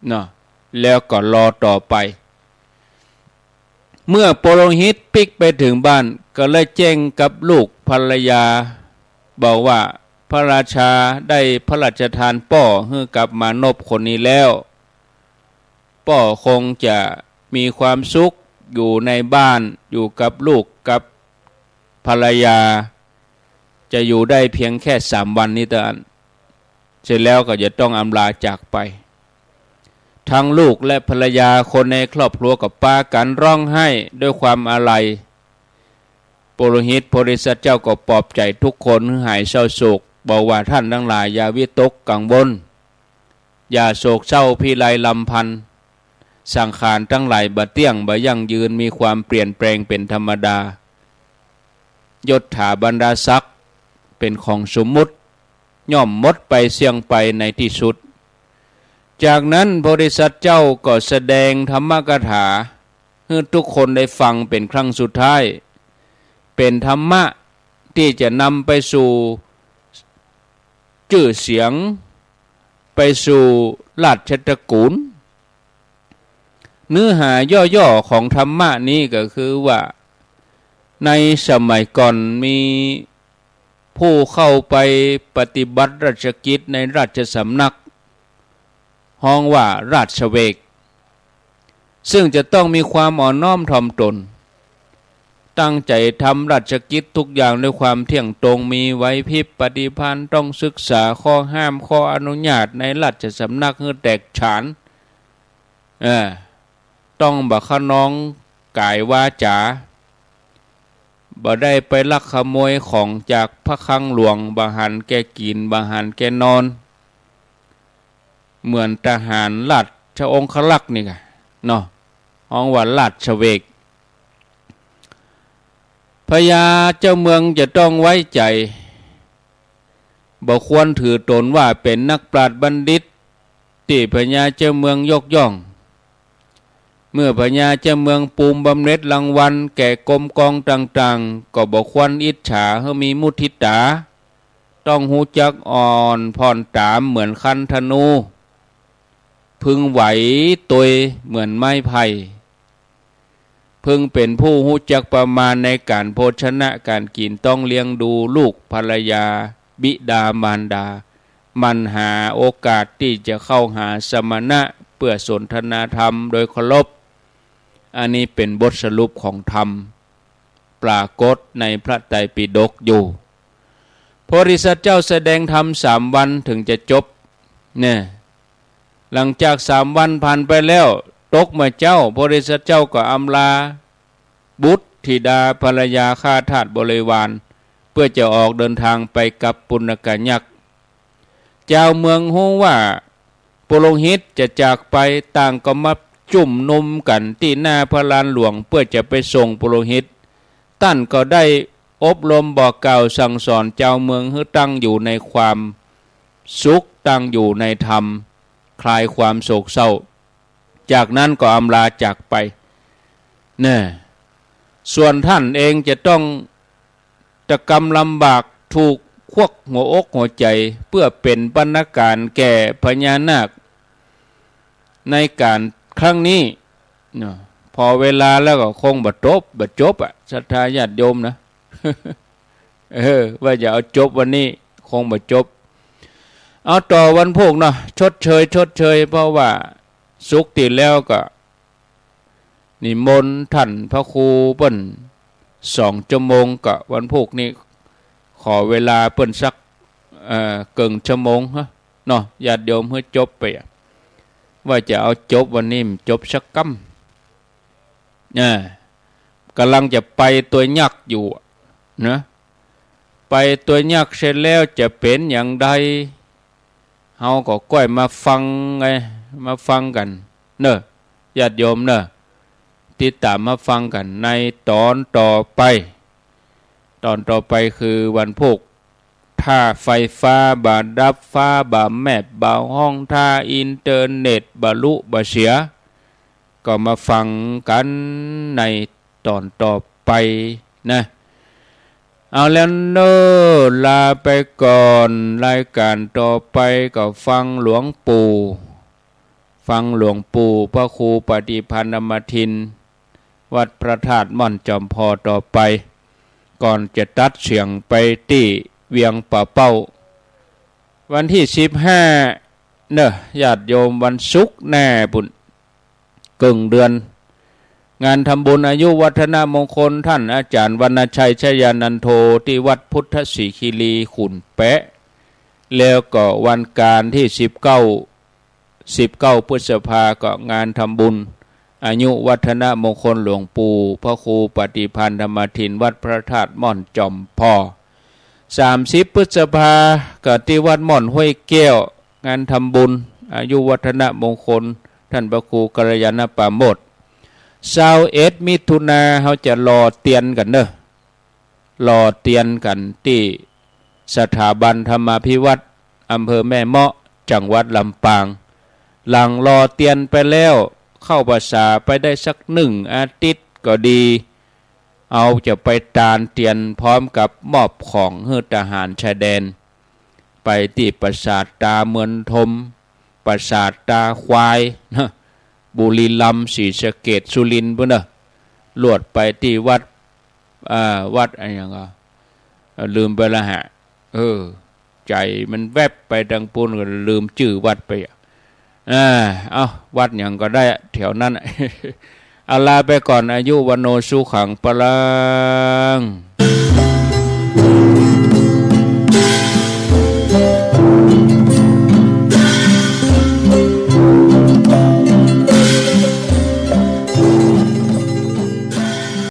เนาะ แล้วก็รอต่อไป เมื่อปุโรหิตปิ๊กไปเถิงบ้าน ก็เลยแจ้งกับลูกภรรยา บอกว่า พระราชาได้พระราชทานป้อหื้อกับมานพคนนี้แล้ว ป้อคงจะมีความสุขอยู่ในบ้าน อยู่กับลูกกับภรรยา จะอยู่ได้เพียงแค่สามวันนี้เต้าอั้น เสร็จแล้วก็จะต้องอำลาจากไป ทั้งลูกและภรรยา คนในครอบครัวก็ปากั๋นฮ้องไห้ด้วยความอาลัย ปุโรหิตโพธิสัตว์เจ้าก็ปลอบใจ๋ทุกคนหื้อหายเศร้าโศก บอกว่า ต้านตังหลายอย่าวิตกกังวล อย่าโศกเศร้าพิไรรำพัน สังขารตังหลายบ่เตี้ยง บ่ยั่งยืน มีความเปลี่ยนแปลงเป๋นธรรมดา ยศถาบรรดาศักดิ์เป๋นของสมมุติ ย่อมหมดไปเสี้ยงไปในตี้สุด จากนั้นโพธิสัตว์เจ้าก็แสดงธรรมกถา หื้อทุกคนได้ฟังเป๋นครั้งสุดท้าย เป๋นธรรมะตี้จะนำไปสู่จื้อเสียง ไปสู่ราชตระกู๋ล เนื้อหาย่อๆ ของธรรมะนี้ก็คือว่า ในสมัยก่อนมีผู้เข้าไปปฏิบัติราชกิจในราชสำนัก ฮ้องว่าราชเวก ซึ่งจะต้องมีความอ่อนน้อมถ่อมตน ตั้งใจ๋ทำราชกิจทุกอย่างด้วยความเที่ยงตรง มีไหวพริบปฏิภาณ ต้องศึกษาข้อห้ามข้ออนุญาตในราชสำนักหื้อแตกฉาน เออ ต้องบ่คะนองก๋ายวาจ๋า บ่ได้ไปลักขโมยของจากพระคลังหลวง บ่หันแก่กิ๋น บ่หันแก่นอน เหมือนทหารราชองครักษ์นี่ก่ะเนาะ ฮ้องว่าราชเวก พญาเจ้าเมืองจะต้องไว้ใจ๋ บ่ควรถือตนว่าเป๋นนักปราชญ์บัณฑิต ตี้พญาเจ้าเมืองยกย่อง เมื่อพญาเจ้าเมืองปูมบำเหน็จรางวัลแก่กรมกองต่างๆ ก็บ่ควรอิจฉาหื้อมีมุทิตา ต้องฮู้จักอ่อนผ่อนต๋ามเหมือนคันธนู พึงไหวตวยเหมือนไม้ไผ่ พึงเป๋นผู้ฮู้จักประมาณในก๋านโภชนะก๋านกิ๋น ต้องเลี้ยงดูลูกภรรยา บิดามารดา หมั่นหาโอกาสตี้จะเข้าหาสมณะเปื้อสนทนาธรรมโดยเคารพ อันนี้เป๋นบทสรุปของธรรม ปรากฏในพระไตรปิฎกอยู่ พระโพธิสัตว์เจ้าแสดงธรรมสามวันถึงจะจบ เนี่ย หลังจากสามวันผ่านไปแล้ว ตกเมื่อเจ๊า พระโพธิสัตว์เจ้าก็อำลาบุตรธิดาภรรยาข้าทาสบริวาร เปื้อจะออกเดินทางไปกับปุณณกยักษ์ จาวเมืองฮู้ว่าปุโรหิตจะจากไป ต่างก็มาจุมนุมกั๋นตี้หน้าพระลานหลวง เปื้อจะไปส่งปุโรหิต ต้านก็ได้อบรมบอกกล่าวสั่งสอนจาวเมืองหื้อตั้งอยู่ในความสุข ตั้งอยู่ในธรรม คลายความโศกเศร้า จากนั้นก็อำลาจากไป เนี่ย ส่วนต้านเองจะต้องตะกำลำบาก ถูกควักหัวอกหัวใจ๋ เปื้อเป๋นบรรณาการแก่พญานาค ในก๋านครั้งนี้เนาะ พอเวลาแล้วก็คงบ่จบ บ่จบอะ ศรัทธาญาติโยมนะ เออ ว่าจะเอาจบวันนี้ คงบ่จบ เอาต่อวันพูกเนาะ ชดเชย ชดเชย เพราะว่าศุกร์ตี้แล้วก็ นิมนต์ต้านพระครูเปิ้นสองชั่วโมง ก็วันพูกนี้ขอเวลาเปิ้นสัก เอ่อ เกิ่งชั่วโมงฮะ เนาะ ญาติโยม หื้อจบไปอะ ว่าจะเอาจบวันนี้ บ่จบสักกำ อ่า ก่ำลังจะไปตวยยักษ์อยู่อะ นะ ไปตวยยักษ์เสร็จแล้วจะเป๋นอย่างใด เฮาก็ก้อยมาฟังไง มาฟังกั๋นเนาะ ญาติโยมเนาะ ติดต๋ามมาฟังกั๋นในต๋อนต่อไป ต๋อนต่อไปคือวันพูก ถ้าไฟฟ้าบ่ดับ ฟ้าบ่แมบบ่ฮ้อง ถ้าอินเทอร์เน็ตบ่ลุบ่เสีย ก็มาฟังกั๋นในต๋อนต่อไปนะ เอาแล้วเนาะ ลาไปก่อน รายก๋านต่อไปก็ฟังหลวงปู่ ฟังหลวงปู่พระครูปฏิภาณธรรมทิน วัดพระธาตุม่อนจอมพอต่อไป ก่อนจะตัดเสียงไปตี้เวียงป่าเป้า วันตี้สิบห้าเนาะ ญาติโยม วันศุกร์หน้าปู้น เกิ่งเดือน งานทำบุญอายุวัฒนมงคลต้านอาจ๋ารย์วรรณชัย ชยานันโท ตี้วัดพุทธสิขิรีขุนแปะ แล้วก็วันก๋านตี้สิบเก้า สิบเก้าพฤษภาก็งานทำบุญอายุวัฒนมงคลหลวงปู่พระครูปฏิภาณธรรมทิน วัดพระธาตุม่อนจอมพอ สามสิบพฤษภาก็ตี้วัดม่อนห้วยแก้ว งานทำบุญอายุวัฒนมงคลต้านพระครูกัลยาณปราโมทย์ ซาวเอ็ดมิถุนาเฮาจะหล่อเตียนกั๋นเนาะ หล่อเตียนกั๋นตี้สถาบันธรรมาภิวัฒน์ อำเภอแม่เมาะ จังหวัดลำปาง หลังหล่อเตียนไปแล้ว เข้าพรรษาไปได้สักหนึ่งอาทิตย์ก็ดี เอาจะไปตานเตียนพร้อมกับมอบของหื้อทหารชายแดน ไปตี้ปราสาทตาเมืองธม ปราสาทตาควายนะ บุรีรัมย์ ศรีสะเกษ สุรินทร์ปู้นเน่อ ลวดไปตี้วัด อ่า วัดอะหยังก็ เอ่อ ลืมไปละฮะ เออ ใจ๋มันแวบไปตางปู้นก็ลืมจื้อวัดไปอะ อ่า เอ้า วัดหยังก็ได้อะ แถวนั้นอะ เอาลาไปก่อน อายุ วัณโณ สุขัง พลัง